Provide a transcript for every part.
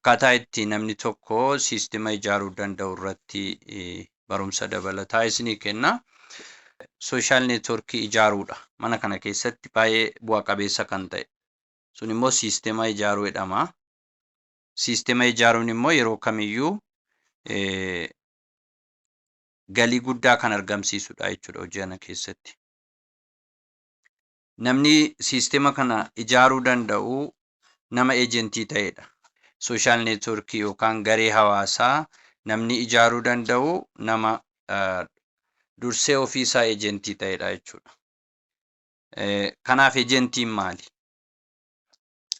Akkaataa itti namni tokko siistima ijaaruu danda'u irratti barumsa dabalataa isinii kenna. Social networkii ijaaruudha. Mana kana keessatti baay'ee bu'a qabeessa kan ta'e. Sun immoo siistema ijaaruu jedhama. Siistema ijaaruun immoo yeroo kamiyyuu galii guddaa kan argamsiisudha jechuudha hojii kana keessatti. Namni siistema kana ijaaruu danda'u nama ejentii ta'edha. Social networkii yookaan garee hawaasaa namni ijaaruu danda'u nama dursee ofiisaa ejentii ta'edha jechuudha. Kanaaf ejentiin maali?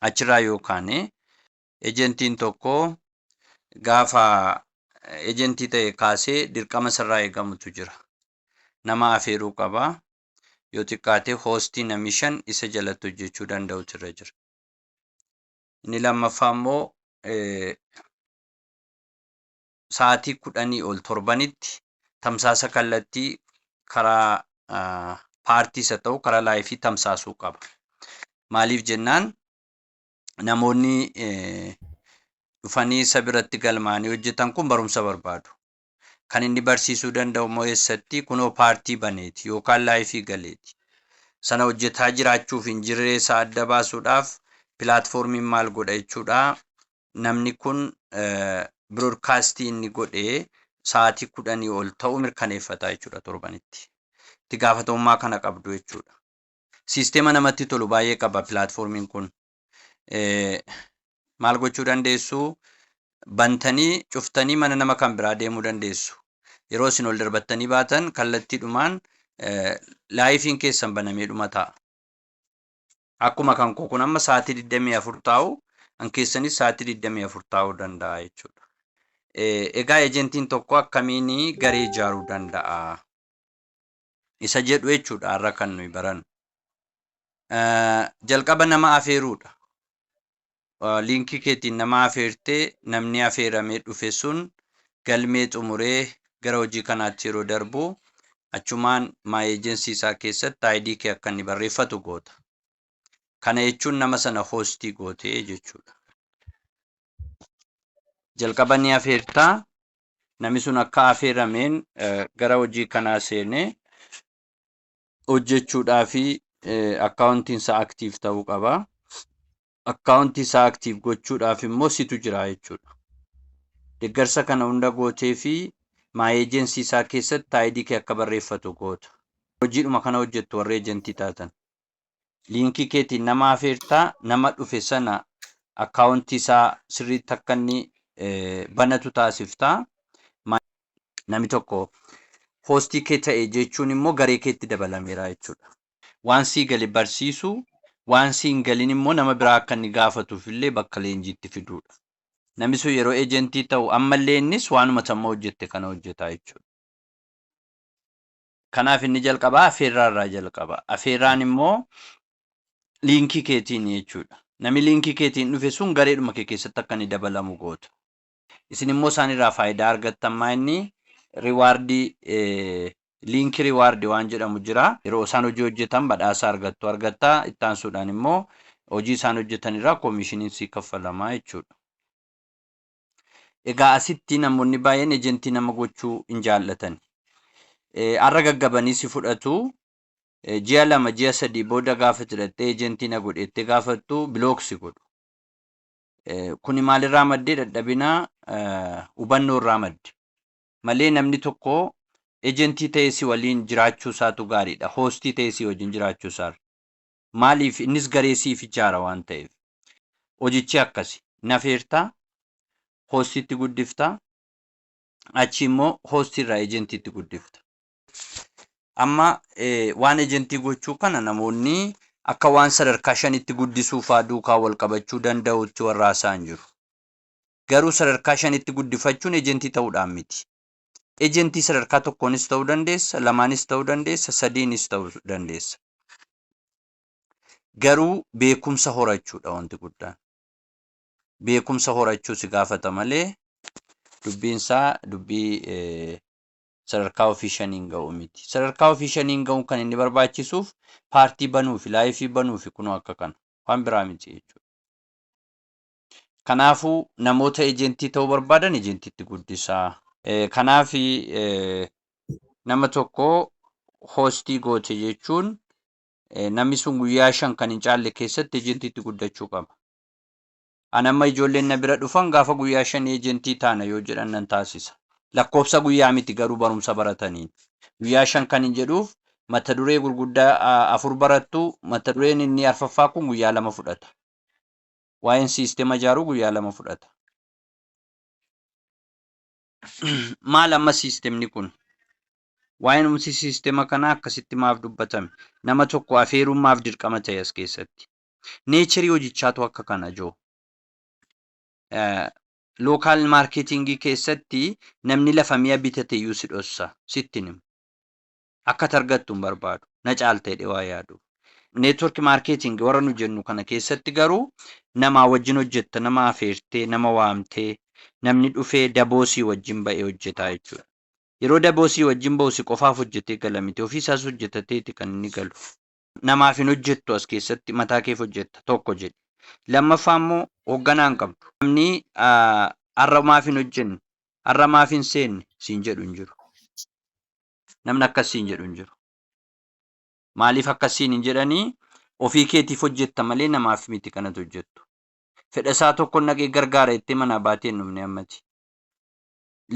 Achirraa yookaan ejentiin tokko gaafa ejentii ta'e kaasee dirqama isarraa eegamutu jira. Nama afeeruu qaba. Yoo xiqqaate hostii namni 5 isa jalatti hojjechuu danda'utu irra jira. Inni lammaffaa immoo sa'aatii 10 ol torbanitti tamsaasa kallattii karaa paartiis haa ta'u karaa liveii tamsaasuu qaba. Maaliif jennaan, namoonni dhufanii isa biratti galmaanii hojjetan kun barumsa barbaadu. Kan inni barsiisuu danda'u immoo eessatti? Kunoo paartii baneeti yookaan liveii galeeti. Sana hojjetaa jiraachuuf hin jirre isaa adda baasuudhaaf platformiin maal godha jechuudha. Namni kun broadcastii inni godhee sa'aatii 10 ol ta'uu mirkaneeffata jechuudha torbanitti. Itti gaafatamummaa kana qabdu jechuudha. Siisteema namatti tolu baay'ee qaba platformiin kun. Maal gochuu dandeessu? Bantanii cuftanii mana nama kan biraa deemuu dandeessu. Yeroo isin ol darbattanii baatan kallattiidhumaan liveiin keessan banamee dhuma ta'a. Akkuma kan koo kun amma sa'aatii 24 taa'u, kan keessanis sa'aatii 24 taa'uu danda'a jechuudha. Egaa ejentiin tokko akkamiin garee ijaaruu danda'a? Isa jedhu jechuudha har'a kan nuyi barannu. Jalqaba nama afeeruudha. Linkii keetiin nama afeertee, namni afeeramee dhufe sun galmee xumuree gara hojii kanaatti yeroo darbu achumaan my agency isaa keessatti ID kee akka inni barreeffatu goota. Kana jechuun nama sana hostii gootee jechuudha. Jalqaba ni afeertaa, namni sun akka afeerameen gara hojii kanaa seenee hojjechuudhaa fi accountiin isaa active ta'uu qaba. Accountii isaa active gochuudhaaf immoo situ jira jechuudha. Deeggarsa kana hunda gootee fi my agency isaa keessatti ID kee akka barreeffatu goota. Hojiidhuma kana hojjettu warri ejentii taatan. Linkii keetiin nama afeertaa, nama dhufe sana accountii isaa sirriitti akka inni banatu taasiftaa. Namni tokko hostii kee ta'e jechuun immoo garee keetti dabalameera jechuudha. Waan sii gale barsiisu, waan sii hin galin immoo nama biraa akka inni gaafatuuf illee bakka leenjiitti fiduudha. Namni sun yeroo ejentii ta'u ammallee innis waanuma samma hojjette kana hojjetaa jechuudha. Kanaaf inni jalqabaa afeerraa irraa jalqaba. Afeerraan immoo linkii keetiin jechuudha. Namni linkii keetiin dhufe sun gareedhuma kee keessatti akka inni dabalamu goota. Isin immoo isaan irraa faayidaa argattan maa inni rewardii, linkii rewardii waan jedhamu jira. Yeroo isaan hojii hojjetan badhaasa argattu argatta. Itti aansuudhaan immoo hojii isaan hojjetan irraa commissioniin sii kaffalamaa jechuudha. Egaa asitti namoonni baay'een ejentii nama gochuu hin jaallatan. Har'a gaggabanii si fudhatu. Ji'a 2, ji'a 3 booda gaafa jedhattee ejentii na godhettee gaafattu block si godhu. Kuni maalirraa maddee? Dadhabina hubannoo irraa madde. Malee namni tokko ejentii ta'ee si waliin jiraachuu isaatu gaariidha. Hostii ta'ee si wajjin jiraachuu isaarra. Maaliif? Innis garee siif ijaara waan ta'eef. Hojichi akkasi. Nafeertaa, hostiitti guddiftaa, achi immoo hostii irraa ejentiitti guddifta. Amma waan ejentii gochuu kana namoonni akka waan sadarkaa shanitti guddisuu faa duukaa wal qabachuu danda'utti warra haasa'an jiru. Garuu sadarkaa shanitti guddifachuun ejentii ta'uudhaan miti. Ejentii sadarkaa tokkoonis ta'uu dandeessa, lamaanis ta'uu dandeessa, sadiinis ta'uu dandeessa. Garuu beekumsa horachuudha wanti guddaan. Beekumsa horachuu si gaafata malee dubbiinsaa dubbii sadarkaa ofii shaniin ga'u miti. Sadarkaa ofii shaniin ga'uun kan inni barbaachisuuf paartii banuu fi liveii banuu fi kunoo akka kana waan biraa miti jechuudha. Kanaafuu namoota ejentii ta'uu barbaadan ejentiitti guddisaa. Kanaaf nama tokko hostii goote jechuun namni sun guyyaa 5 kan hin caalle keessatti ejentiitti guddachuu qaba. Ani amma ijoolleen na bira dhufan gaafa guyyaa 5 ejentii taana yoo jedhan nan taasisa. Lakkoofsa guyyaa miti garuu barumsa barataniin. Guyyaa 5 kan hin jedhuuf mata duree gurguddaa afur barattu, mata dureen inni arfaffaa kun guyyaa 2 fudhata. Waa'een siistema ijaaruu guyyaa 2 fudhata. Maal amma siistemni kun? Waa'een umsi siistema kanaa akkasitti maaf dubbatame? Nama tokko afeeruun maaf dirqama ta'e as keessatti? Natureii hojichaatu akka kana joo. Local marketingii keessatti namni lafa mi'a bitate iyyuu si dhossa, sitti himu. Akka ati argattu hin barbaadu. Na caalta jedhee waa yaadu. Network marketing warra nu jennu kana keessatti garuu namaa wajjin hojjetta, nama afeertee, nama waamtee, namni dhufee daboosii wajjin ba'ee hojjetaa jechuudha. Yeroo daboosii wajjin ba'u si qofaaf hojjetee gala miti, ofii isaas hojjetateeti kan inni galu. Namaaf hin hojjettu as keessatti, mataa keef hojjetta tokko jedhi. Lammaffaa immoo hoogganaa hin qabdu. Namni har'a maaf hin hojjenne, har'a maaf hin seenne siin jedhu hin jiru. Namni akkas siin jedhu hin jiru. Maaliif akkas siin hin jedhanii? Ofii keetiif hojjetta malee namaaf miti kanatu hojjettu. Fedha isaa tokko naqee gargaara jettee manaa baatee hin dhufne ammati.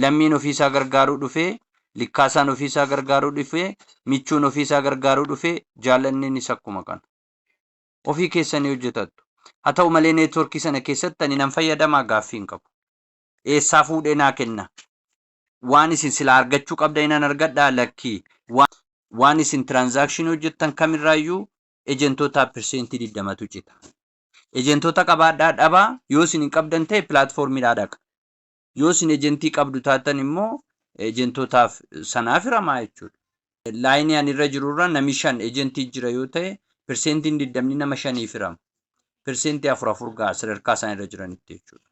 Lammiin ofiisaa gargaaruu dhufee, likkaasaan ofiisaa gargaaruu dhufee, michuun ofiisaa gargaaruu dhufee, jaallanniinis akkuma kana. Ofii keessanii hojjetattu. Haa ta'u malee networkii sana keessatti ani nan fayyadamaa gaaffii hin qabu. Eessaa fuudhee naa kenna? Waan isin silaa argachuu qabdan nan argadhaa? Lakkii. Waan isin transactionii hojjettan kamirraayyuu ejentootaaf percentii 20tu cita. Ejentoota qabaadhaa dhabaa, yoo isin hin qabdan ta'e platformiidhaa dhaqa. Yoo isin ejentii qabdu taatan immoo ejentootaaf sanaaf hiramaa jechuudha. Lineii ani irra jirurra nami 5 ejentii jira yoo ta'e percentiin 20 nama shaniif hirama. Percentii afur afur ga'a sadarkaa isaan irra jiranitti jechuudha.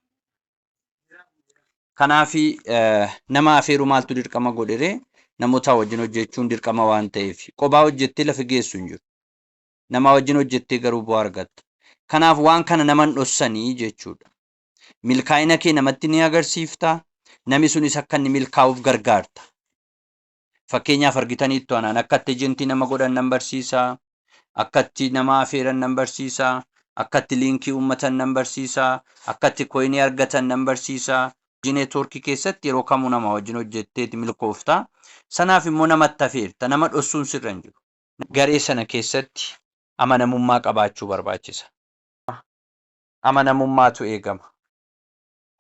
Kanaafi nama afeeruu maaltu dirqama godheree? Namoota wajjin hojjechuun dirqama waan ta'eef qophaa hojjettee lafa geessu hin jiru. Nama wajjin hojjettee garuu bu'aa argatta. Kanaaf waan kana naman dhossanii jechuudha. Milkaa'ina kee namatti ni agarsiifta. Namni sunis akka inni milkaa'uuf gargaarta. Fakkeenyaaf argitaniittu anaan akkatti ejentii nama godhan nan barsiisa. Akkatti nama afeeran nan barsiisa. Akkatti linkii uummatan nan barsiisa. Akkatti coinii argatan nan barsiisa. Hojii networkii keessatti yeroo kamuu nama wajjin hojjetteeti milkoofta. Sanaaf immoo namatti afeerta. Nama dhossuun sirra hin jiru. Garee sana keessatti amanamummaa qabaachuu barbaachisa. Amanamummaatu eegama.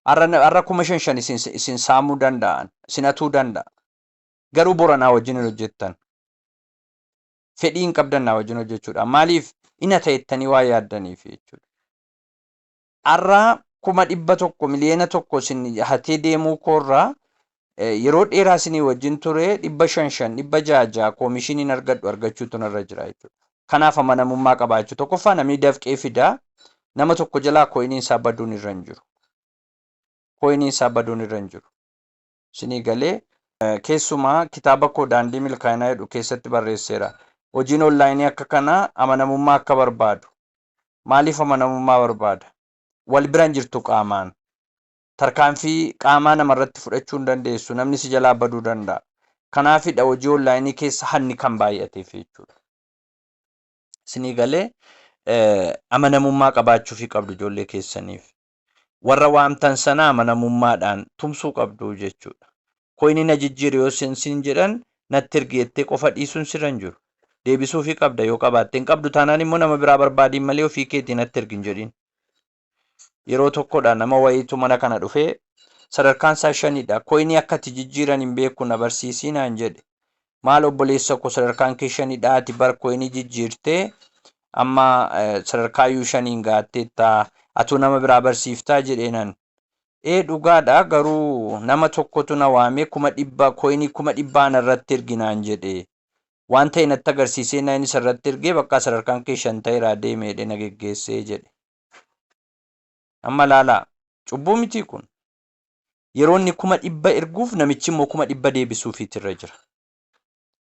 Har'a 5,000 5 isin saamuu danda'an, isin hatuu danda'a. Garuu bora naa wajjin hin hojjettan. Fedhii hin qabdan naa wajjin hojjechuudha. Maaliif? Ina ta'ettanii waa yaaddaniif jechuudha. Har'a 100,000, 1,000,000 isin hatee deemuu koorraa yeroo dheeraa isinii wajjin ture 500 5, 600 6 commissioniin argadhu argachuutu narra jira jechuudha. Kanaaf amanamummaa qabaachuu. Tokkoffaa namni dafqee fidaa, nama tokko jalaa coiniin isaa baduun irra hin jiru. Coiniin isaa baduun irra hin jiru. Isinii galee? Keessumaa kitaaba koo Daandii Milkaa'inaa jedhu keessatti barreesseera. Hojiin onlineii akka kanaa amanamummaa akka barbaadu. Maaliif amanamummaa barbaada? Wal bira hin jirtu qaamaan. Tarkaanfii qaamaa namarratti fudhachuu hin dandeessu. Namni si jalaa baduu danda'a. Kanaafidha hojii onlineii keessa hanni kan baay'ateef jechuudha. Isinii galee? Amanamummaa qabaachuufii qabdu ijoollee keessaniif. Warra waamtan sana amanamummaadhaan tumsuu qabdu jechuudha. Coinii na jijjiiri yoo sin jedhan natti ergi jettee qofa dhiisuun sirra hin jiru. Deebisuufii qabda yoo qabaatte. Hin qabdu taanaan immoo nama biraa barbaadiin malee ofii keetii natti ergi hin jedhin. Yeroo tokkodha nama wayiitu mana kana dhufee sadarkaan isaa 5dha. Coinii akka itti jijjiiran hin beeku, na barsiisii naan jedhe. Maal obboleessa koo, sadarkaan kee 5dha, ati bar coinii jijjiirtee amma sadarkaa iyyuu 5n gaatteetta, atuu nama biraa barsiiftaa jedheenan. Ee, dhugaadha, garuu nama tokkotu na waamee 100,000 coinii 100,000 ana irratti ergi naan jedhe. Waan ta'e natti agarsiisee na inni irratti ergee bakka sadarkaan kee 5 ta'eera deeme jedhee na geggeessee jedhe. Amma laalaa, cubbuu mitii kun? Yeroo inni 100,000 erguuf namichi immoo 100,000 deebisuufiitu irra jira.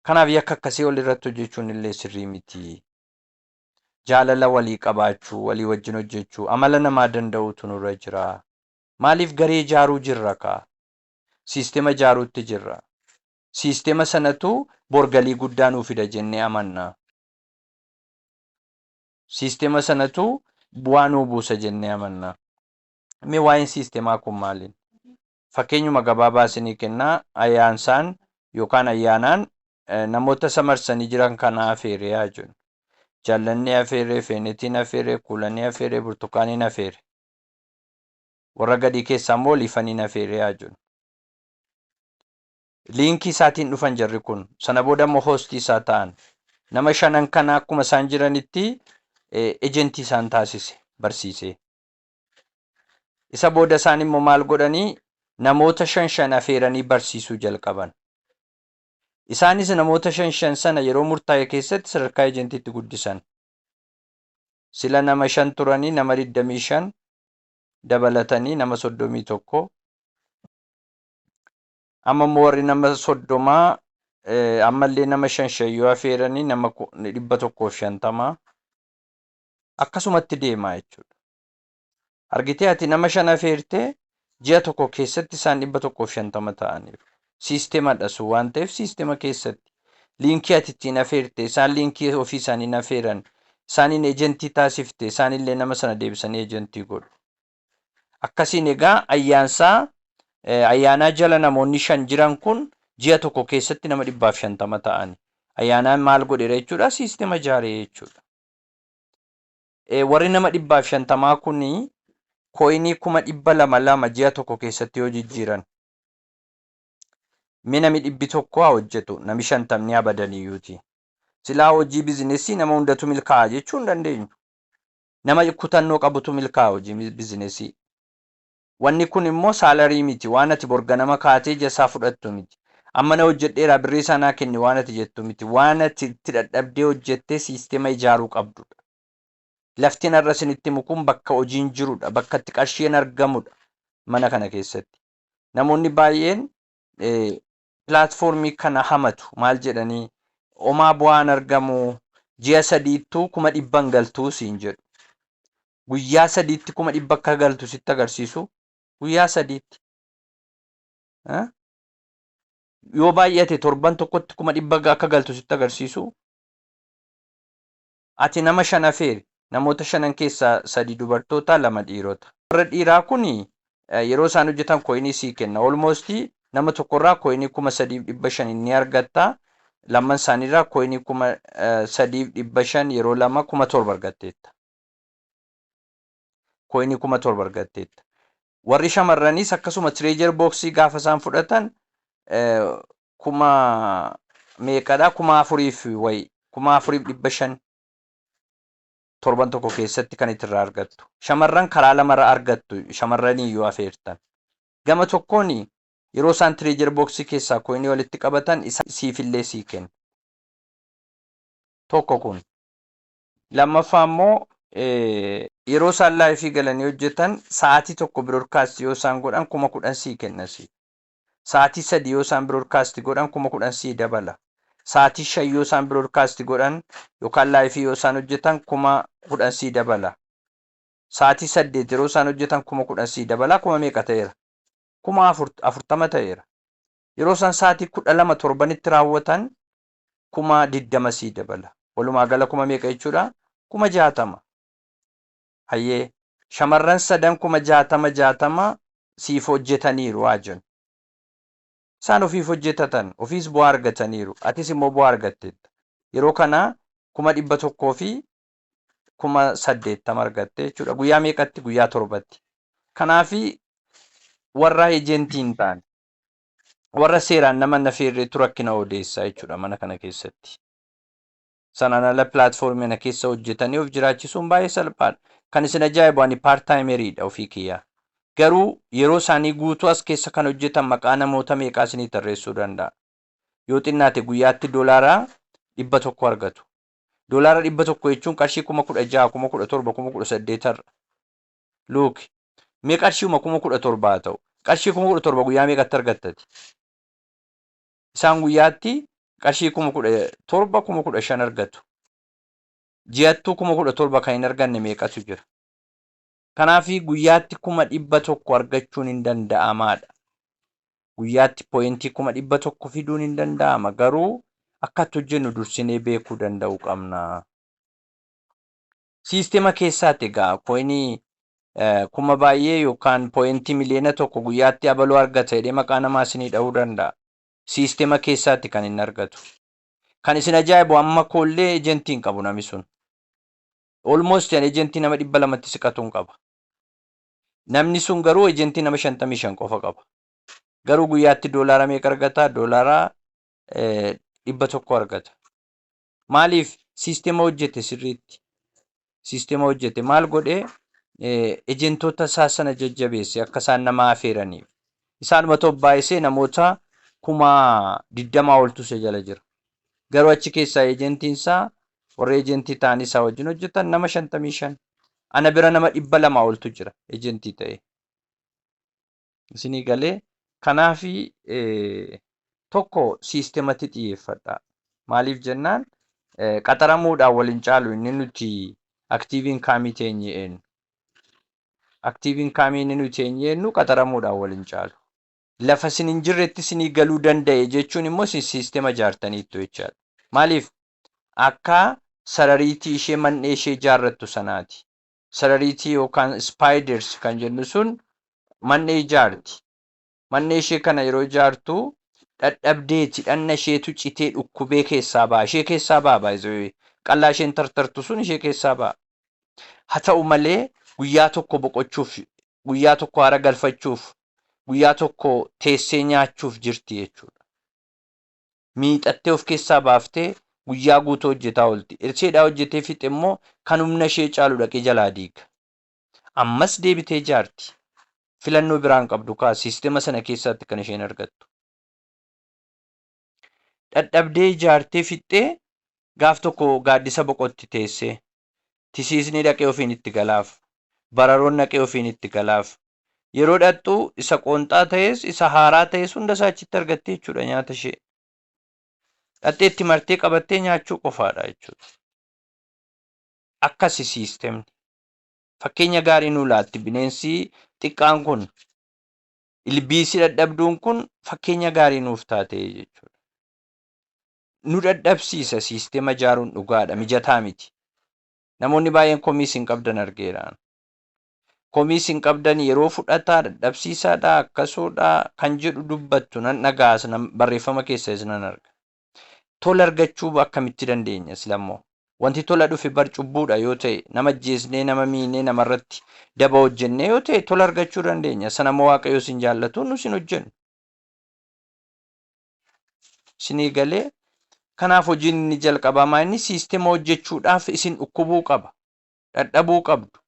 Kanaaf yakka akkasii ol irratti hojjechuun illee sirrii miti. Jaalala walii qabaachuu, walii wajjin hojjechuu, amala namaa danda'uutu nurra jira. Maaliif garee ijaaruu jirra kaa? Siistema ijaaruutti jirra. Siistema sanatu bor galii guddaa nuu fida jennee amanna. Siistema sanatu bu'aa nuu buusa jennee amanna. Mee waa'een siistemaa kun maali? Fakkeenyuma gabaabaa isinii kennaa. Ayyaansaan yookaan Ayyaanaan namoota isa marsanii jiran kana afeere haa jennu. Jaallannee afeere, Feenetiin afeere, Kuulanii afeere, Burtukaaniin afeere. Warra gadii keessaa immoo Liifaniin afeere haa jennu. Liinkii isaatiin dhufan jarri kun. Sana booda immoo hoostii isaa ta'an. Nama shanan kana akkuma isaan jiranitti ejentii isaan taasise, barsiise. Isa booda isaan immoo maal godhanii? Namoota shan shan afeeranii barsiisuu jalqaban. Isaanis namoota shan shan sana yeroo murtaa'e keessatti sadarkaa ejentiitti guddisan. Sila nama shan turanii nama 25 dabalatanii nama 31. Amma immoo warri nama 30 ammallee nama shan shan yoo afeeranii nama 150 akkasumatti deemaa jechuudha. Argitee, ati nama shan afeertee ji'a tokko keessatti isaan 150 ta'aniiru. Siistemadha sun waan ta'eef, siistema keessatti liinkii ati ittiin afeerte, isaan liinkii ofii isaaniin afeeran, isaaniin ejentii taasifte, isaanillee nama sana deebisanii ejentii godhu. Akkasiin egaa ayyaansaa Ayyaanaa jala namoonni shan jiran kun ji'a tokko keessatti nama 150 ta'ani. Ayyaanaan maal godheera jechuudha? Siistema ijaaree jechuudha. Warri nama 150 kun kooyinii 200,000 lama ji'a tokko keessatti yoo jijjiiran, mee nami 100 haa hojjetu, nami 50ni haa badaniyyuuti. Silaa hojii bizinesii nama hundatu milkaa'a jechuu hin dandeenyu. Nama kutannoo qabutu milkaa'a hojii bizinesii. Wanni kun immoo salary miti, waan ati bor ganama kaatee ija isaa fudhattu miti. Amma na hojjedheeraa, birrii isaa naa kenni waan ati jettu miti. Waan ati itti dadhabdee hojjettee siistema ijaaruu qabdudha. Laftiin har'a isinitti himu kun bakka hojiin jirudha. Bakka itti qarshiin argamudha mana kana keessatti. Namoonni baay'een pilaatfoormii kana hamatu. Maal jedhanii? Homaa bu'aan argamu, ji'a sadiittuu 100,000 galtuu siin jedhu. Guyyaa sadiitti 100,000 akka galtu sitti agarsiisu, guyyaa sadiitti. Yoo baay'ate torban tokkotti 100,000 akka galtu sitti agarsiisu. Ati nama shan afeeri. Namoota shanan keessaa sadi dubartoota, lama dhiirota. Warra dhiiraa kun yeroo isaan hojjetan koyinii sii kenna. Almost nama tokkorraa koyinii 3,500 ni argatta. Lamman isaaniirraa koyinii 3,500 yeroo lama 7,000 argatteetta. Koyinii 7,000 argatteetta. Warri shamarraniis akkasuma treasure boxii gaafa isaan fudhatan kuma meeqadha? Kuma afuriif wayi, 4,500 torban tokko keessatti kan itti irraa argattu. Shamarran karaa lamarra argattu shamarranii yoo afeertan. Gama tokkoon yeroo isaan treasure boxii keessaa koyinii walitti qabatan siifillee sii kennu. Tokko kun. Lammaffaa immoo yeroo isaan live galanii hojjetan, sa'aatii tokko broadcast yoo isaan godhan 10,000 sii kenna sii. Sa'aatii 3 yoo isaan broadcast godhan 10,000 sii dabala. Sa'aatii 5 yoo isaan broadcast godhan yookaan live yoo isaan hojjetan 10,000 sii dabala. Sa'aatii 8 yeroo isaan hojjetan 10,000 sii dabala. Kuma meeqa ta'eera? 40,000 ta'eera. Yeroo isaan sa'aatii 12 torbanitti raawwatan 20,000 sii dabala. Walumaa gala kuma meeqa jechuudha? 60,000. Hayyee, shamarran sadan 60,000 60 siif hojjetaniiru haa jennu. Isaan ofiif hojjetatan, ofiis bu'aa argataniiru. Atis immoo bu'aa argatteetta. Yeroo kana 180,000 argatte jechuudha. Guyyaa meeqatti? Guyyaa torbatti. Kanaafi warra ejentii hin taane, warra seeraan nama hin afeerreetu rakkina odeessaa jechuudha mana kana keessatti. Sanaan ala pilaatfoormii kana keessa hojjetanii of jiraachisuun baay'ee salphaadha. Kan isin ajaa'ibu, ani part-timeriidha ofii kiyyaa. Garuu yeroo isaanii guutuu as keessa kan hojjetan maqaa namoota meeqaa isinii tarreessuu danda'a. Yoo xinnaate guyyaatti $100 argatu. $100 jechuun qarshii 16,000, 17,000, 18,000 har'a. Look, mee qarshiuma 17,000 haa ta'u. Qarshii 17,000 guyyaa meeqatti argattati? Isaan guyyaatti qarshii 17,000, 15,000 argatu. Ji'attuu 17,000 kan hin arganne meeqatu jira? Kanaaf guyyaatti 100,000 argachuun hin danda'amaadha. Guyyaatti pointii 100,000 fiduun hin danda'ama. Garuu akka itti hojjennu dursinee beekuu danda'uu qabna. Siistema keessaati egaa coinii kuma baay'ee yookaan pointii 1,000,000 guyyaatti abaluu argata jedhee maqaa namaa isinii dha'uu danda'a. Siistema keessaatti kan inni argatu. Kan isin ajaa'ibu amma koollee ejentii hin qabu namni sun. Almost ani ejentii nama 200tti siqatuun qaba. Namni sun garuu ejentii nama 55 qofa qaba. Garuu guyyaatti doolaara meeqa argata? Doolaara 100 argata. Maaliif? Siistema hojjete sirriitti. Siistema hojjete maal godhee ejentoota isaa sana jajjabeesse akka isaan nama afeeraniif. Isaanuma tobbaayisee namoota 20,000 oltu isa jala jira. Garuu achi keessaa ejentiin isaa warra ejentii ta'anii isaa wajjin hojjetan nama 55. Ana bira nama 200 oltu jira ejentii ta'e. Isinii galee kanaafi tokko siistematti xiyyeeffadha. Maaliif jennaan qaxaramuudhaan wal hin caalu inni nuti active incomeii teenyee eenyu. Active incomeii inni nuti teenyee eenyu qaxaramuudhaan wal hin caalu. Lafa isin hin jirretti isinii galuu danda'e jechuun immoo isin siistema ijaartaniittu jechaadha. Maaliif akka sarariitii ishee man'ee ishee ijaarrattu sanaati. Sarariitii yookaan spiders kan jennu sun man'ee ijaarti. Man'ee ishee kana yeroo ijaartu dhadhabdeeti dhanna isheetu citee dhukkubee keessaa ba'a. Ishee keessaa ba'a baay'ee. Qallaa isheen tartartu sun ishee keessaa ba'a. Haa ta'u malee guyyaa tokko boqochuuf, guyyaa tokko haara galfachuuf, guyyaa tokko teessee nyaachuuf jirti jechuudha. Miixattee of keessaa baaftee guyyaa guutuu hojjetaa oolti. Isheedhaa hojjetee fixe immoo kan humna ishee caalu dhaqee jalaa diiga. Ammas deebitee ijaarti. Filannoo biraan qabdu kaa siistema sana keessatti kan isheen argattu. Dhadhabdee ijaartee fixxee gaaf tokko gaaddisa boqotti teessee. Tisiisni dhaqee ofiin itti galaaf. Bararoon dhaqee ofiin itti galaaf. Yeroo dhaqxu isa qoonxaa ta'es isa haaraa ta'es hunda isaa achitti argattee jechuudha nyaata ishee. Dhaqxee itti martee qabattee nyaachuu qofaadha jechuudha. Akkasi siistemni. Fakkeenya gaarii nuu laatti bineensi xiqqaan kun. Ilbiisi dhadhabduun kun fakkeenya gaarii nuuf taate jechuudha. Nu dadhabsiisa siistema ijaaruun dhugaadha mijataa miti. Namoonni baay'een komii isin qabdan argeera. Komii isin qabdan yeroo fudhataa dadhabsiisaadha akkasuudha kan jedhu dubbattu nan dhagaas barreeffama keessas nan arga. Tola argachuu akkamitti dandeenya silammoo? Wanti tola dhufe bar cubbuudha yoo ta'e nama ajjeesnee nama miinee namarratti daba hojjennee yoo ta'e tola argachuu dandeenya. Sanammoo Waaqayyo isin jaallatu nu isin hojjennu. Isinii galee kanaaf hojiin inni jalqabaa maa inni siistema hojjechuudhaaf isin dhukkubuu qaba. Dhadhabuu qabdu.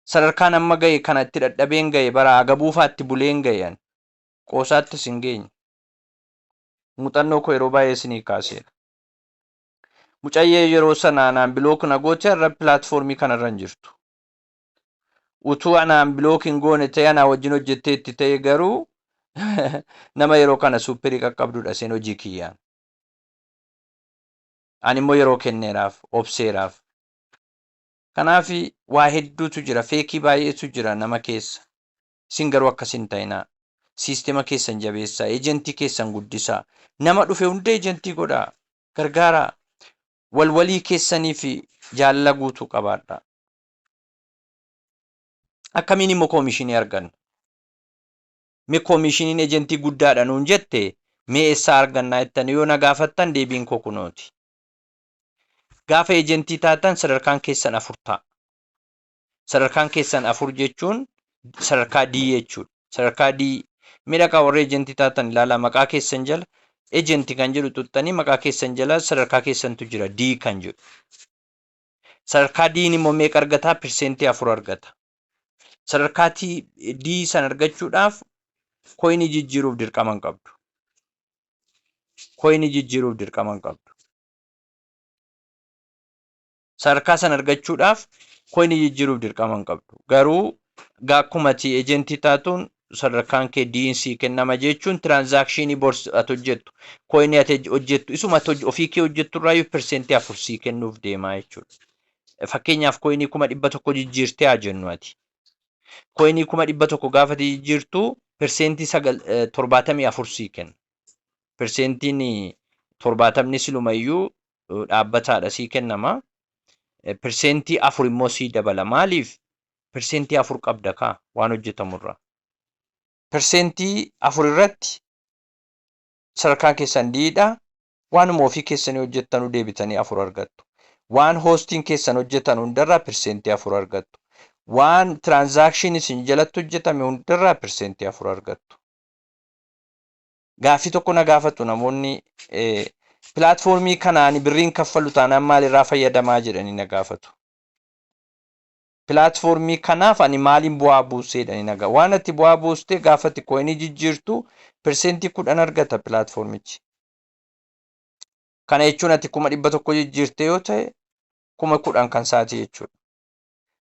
Sadarkaan amma ga'e kanatti dadhabeen ga'e bara agabuufaatti buleen ga'e ani. Qoosaatti isin geenye. Muuxannoo koo yeroo baay'ee isinii kaaseera. Mucayyee yeroo sana anaan block na goote har'a platformii kanarra hin jirtu. Utuu anaan block hin goone ta'e anaa wajjin hojjettee itti ta'e garuu nama yeroo kana superii qaqqabdudha isheen hojii kiyyaan. Ani immoo yeroo kenneeraaf, obseeraaf. Kanaaf waa hedduutu jira, fakeii baay'eetu jira nama keessa. Isin garuu akkas hin ta'inaa. Siistema keessan jabeessaa, ejentii keessan guddisaa. Nama dhufe hunda ejentii godhaa. Gargaaraa. Walwalii keessanii fi jaalala guutuu qabaadhaa. Akkamiin immoo koomishinii arganna? Mee koomishiniin ejentii guddaadha nuun jette mee eessaa argannaa jettanii yoo na gaafattan deebiin koo kunooti. Gaafa ejentii taatan sadarkaan keessan afur ta'a. Sadarkaan keessan afur jechuun sadarkaa D jechuudha. Sadarkaa D mee dhaqaa warra ejentii taatan ilaalaa maqaa keessan jala ejentii kan jedhu tuxxanii maqaa keessan jala sadarkaa keessantu jira D kan jedhu. Sadarkaa D'n immoo meeqa argataa? Percentii 4 argata. Sadarkaa D san argachuudhaaf coinii jijjiiruuf dirqama hin qabdu. Coinii jijjiiruuf dirqama hin qabdu. Sadarkaa san argachuudhaaf coinii jijjiiruuf dirqama hin qabdu. Garuu akkuma ati ejentii taatuun Sadarkaan kee D'n sii kennama jechuun transaction bors ati hojjettu, coinii ati hojjettu, isuma ati ofii kee hojjettu irraayyuu 4% sii kennuuf deemaa jechuudha. Fakkeenyaaf, coinii 100,000 jijjiirtee haa jennu ati. Coinii 100,000 gaafa ati jijjiirtu 74% sii kenna. Persentiin 70 silumayyuu dhaabbataadha, sii kennama. 4% immoo sii dabala. Maaliif? 4% qabda kaa waan hojjetamurraa. 4% irratti sadarkaan keessan D'dha. Waanuma ofii keessanii hojjettanuu deebitanii 4 argattu. Waan hostiin keessan hojjetan hundarraa 4% argattu. Waan transaction isin jalatti hojjetame hundarraa 4% argattu. Gaaffii tokko na gaafatu namoonni, "Platformii kanaan birriin kaffalu taanaan maalirraa fayyadamaa?" jedhanii na gaafatu. "Platformii kanaaf ani maaliin bu'aa buusee?" jedhanii na gaafatu. Waan ati bu'aa buustee, gaafa ati coinii jijjiirtu 10% argata platformichi. Kana jechuun ati 100,000 jijjiirte yoo ta'e, 10,000 kan isaati jechuudha.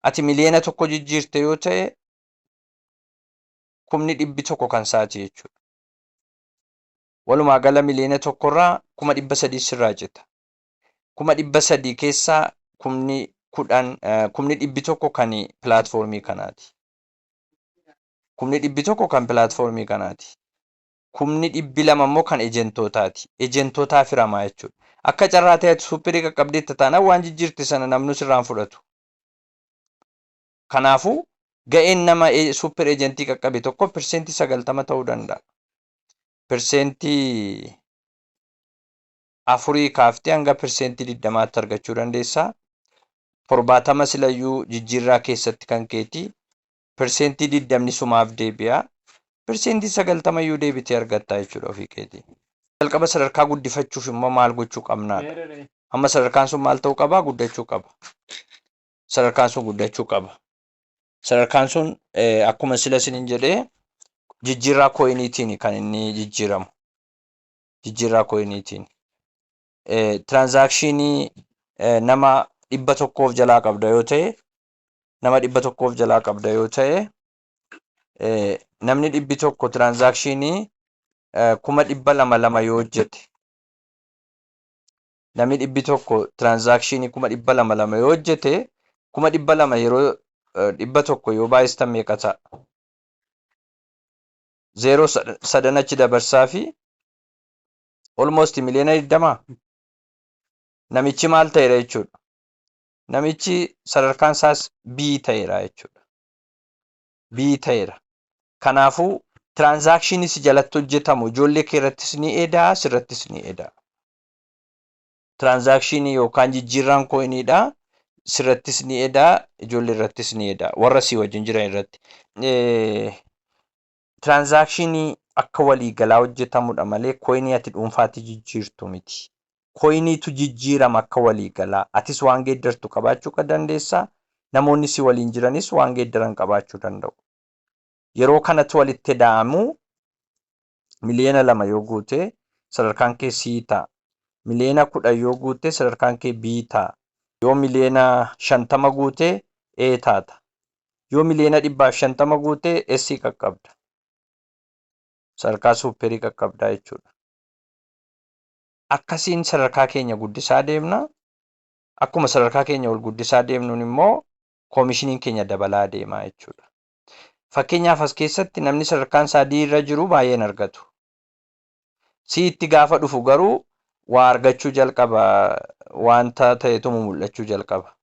Ati 1,000,000 jijjiirte yoo ta'e, 100,000 kan isaati jechuudha. Walumaa gala 1,000,000rraa 300,000 sirraa cita. 300,000 keessaa 10,000, 100,000 kan platformii kanaati. 100,000 kan platformii kanaati. 200,000 immoo kan agentootaati. Agentootaaf hiramaa jechuudha. Akka carraa ta'e superii qaqqabdeetta taanaan, waan jijjiirte sana namni sirraan fudhatu. Kanaafuu ga'een nama super agentii qaqqabe tokko 90% ta'uu danda'a. 4% kaaftee hanga 20%tti argachuu dandeessa. 70 silayyuu jijjiirraa keessatti kan keeti. 20% sumaaf deebi'a. 90% iyyuu deebitee argatta jechuudha ofii keetii. Jalqaba sadarkaa guddifachuuf immoo maal gochuu qabnaadha? Amma sadarkaan sun maal ta'uu qabaa? Guddachuu qaba. Sadarkaan sun guddachuu qaba. Sadarkaan sun akkuma sila isiniin jedhee jijjiirraa coiniitiin kan inni jijjiiramu. Jijjiirraa coiniitiin. Transactionii nama 100f jalaa qabda yoo ta'e, nama 100f jalaa qabda yoo ta'e, namni 100 transactionii 200,000 lama yoo hojjete, namni 100 transactionii 200,000 lama yoo hojjete, 200,000 yeroo 100 yoo baay'istan meeqa ta'a? Zeeroo sadan achi dabarsaa fi almost 20,000,000. Namichi maal ta'eera jechuudha? Namichi sadarkaan isaas B ta'eera jechuudha. B ta'eera. Kanaafuu transactionii si jalatti hojjetamu ijoollee kee irrattis ni edaa, sirrattis ni edaa. Transactionii yookaan jijjiirraan coiniidha. Sirrattis ni edaa, ijoollee irrattis ni edaa. Warra si wajjin jiran irratti. Transactionii akka waliigalaa hojjetamudha malee coinii ati dhuunfaatti jijjiirtu miti. Coiniitu jijjiirama akka waliigalaa. Atis waan geeddartu qabaachuu dandeessaa. Namoonni si waliin jiranis waan geeddaran qabaachuu danda'u. Yeroo kanatti walitti ida'amu, 2,000,000 yoo guute sadarkaan kee C ta'a. 10,000,000 yoo guute sadarkaan kee B ta'a. Yoo 50,000,000 guute A taata. Yoo 150,000,000 guute S qaqqabda. Sadarkaa superii qaqqabdaa jechuudha. Akkasiin sadarkaa keenya guddisaa deemna. Akkuma sadarkaa keenya ol guddisaa deemnuun immoo commissioniin keenya dabalaa deema jechuudha. Fakkeenyaaf, as keessatti namni sadarkaan isaa D irra jiru baay'een argatu. Ctti gaafa dhufu garuu waa argachuu jalqaba, wanta ta'etu mul'achuu jalqaba.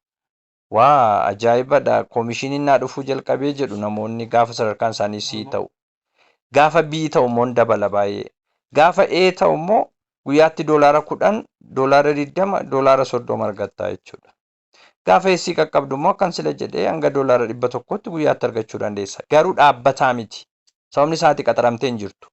"Waa ajaa'ibadha, commissioniin naa dhufuu jalqabee" jedhu namoonni gaafa sadarkaan isaanii C ta'u. Gaafa B ta'u immoo dabala baay'ee. Gaafa A ta'u immoo guyyaatti $10, $20, $30 argatta jechuudha. Gaafa S qaqqabdu immoo akkan sila jedhee hanga $100tti guyyaatti argachuu dandeessa. Garuu dhaabbataa miti. Sababni isaati qaxaramtee hin jirtu.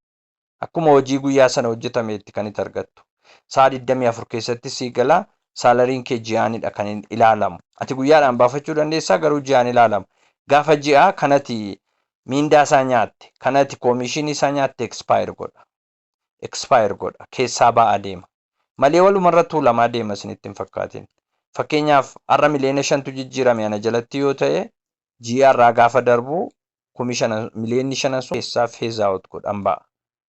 Akkuma hojii guyyaa sana hojjetameetti kan itti argattu. Sa'a 24 keessatti sii gala, salaryn kee ji'aanidha kan ilaalamu. Ati guyyaadhaan baafachuu dandeessaa, garuu ji'aan ilaalamu. Gaafa ji'aa kanati miindaa isaa nyaatte, kanati commissionii isaa nyaatte expire godha. Expire godha. Keessaa ba'aa deema. Malee walumarra tuulamaa deema isinitti hin fakkaatin. Fakkeenyaaf, har'a 5,000,000tu jijjiirame ana jalatti yoo ta'e, ji'a irraa gaafa darbu kumi 5, miliyoonni 5 sun keessaa phase out godhan ba'a.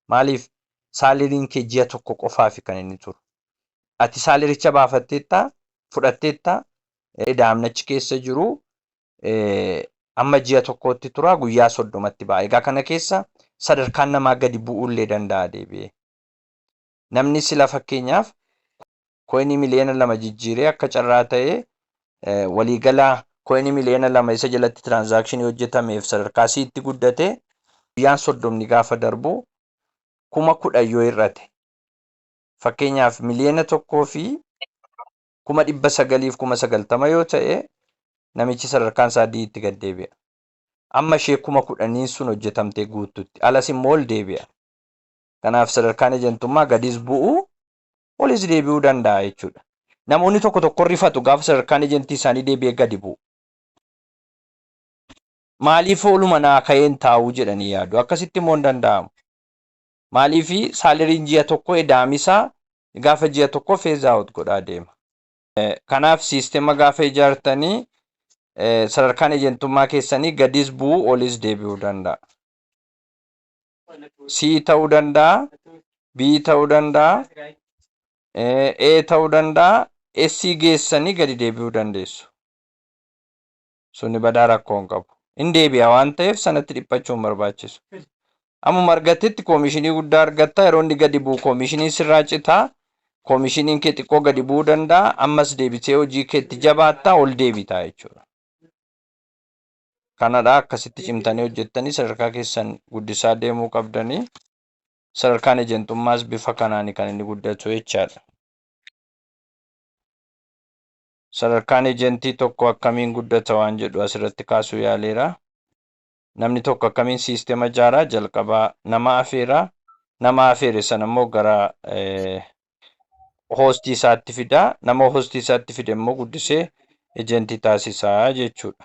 Maaliif? Salaryn kee ji'a tokko qofaafi kan inni turu. Ati salarycha baafatteettaa, fudhatteettaa, idaamni achi keessa jiru amma ji'a tokkootti tura, guyyaa 30tti ba'a. Egaa kana keessa sadarkaan namaa gadi bu'uu illee danda'a deebi'ee. Namni sila fakkeenyaaf coinii miliyoona 2 jijjiiree, akka carraa ta'ee waliigala coinii miliyoona 2 isa jalatti transactionii hojjetameef sadarkaa Ctti guddate, guyyaan 30ni gaafa darbu 10,000 yoo hir'ate, fakkeenyaaf 1,990,000 yoo ta'e, namichi sadarkaan isaa Dtti gad deebi'a. Amma ishee 10,000n sun hojjetamtee guututti alas immoo ol deebi'a. Kanaaf sadarkaan ejentummaa gadis bu'uu olis deebi'uu danda'a jechuudha. Namoonni tokko tokko rifatu gaafa sadarkaan ejentii isaanii deebi'ee gadi bu'u. Maaliif ooluma naa ka'een taa'uu jedhanii yaadu. Akkasitti immoo hin danda'amu. Maaliif? Salaryn ji'a tokko edaamisaa gaafa ji'a tokko phase out godhaa deema. Kanaaf siistema gaafa ijaartanii sadarkaan ejentummaa keessanii gadis bu'uu olis deebi'uu danda'a. C ta'uu danda'a, B ta'uu danda'a, A ta'uu danda'a, S geessanii gadi deebi'uu dandeessu. Suni badaa rakkoo hin qabu. Hin deebi'a waan ta'eef sanatti dhiphachuu hin barbaachisu. Ammuma argattetti commissionii guddaa argatta. Yeroo inni gadi bu'u commissioniin sirraa citaa. Commissioniin kee xiqqoo gadi bu'uu danda'a. Ammas deebisee hojii keetti jabaattaa, ol deebitaa jechuudha. Kanadha, akkasitti cimtanii hojjettanii sadarkaa keessan guddisaa deemuu qabdanii. Sadarkaan ejentummaas bifa kanaan kan inni guddatu jechaadha. Sadarkaan ejentii tokko akkamiin guddata waan jedhu asirratti kaasuu yaaleera. Namni tokko akkamiin siistema ijaaraa? Jalqabaa nama afeeraa. Nama afeere sana immoo gara hostii isaatti fidaa. Nama hostii isaatti fide immoo guddisee ejentii taasisaa jechuudha.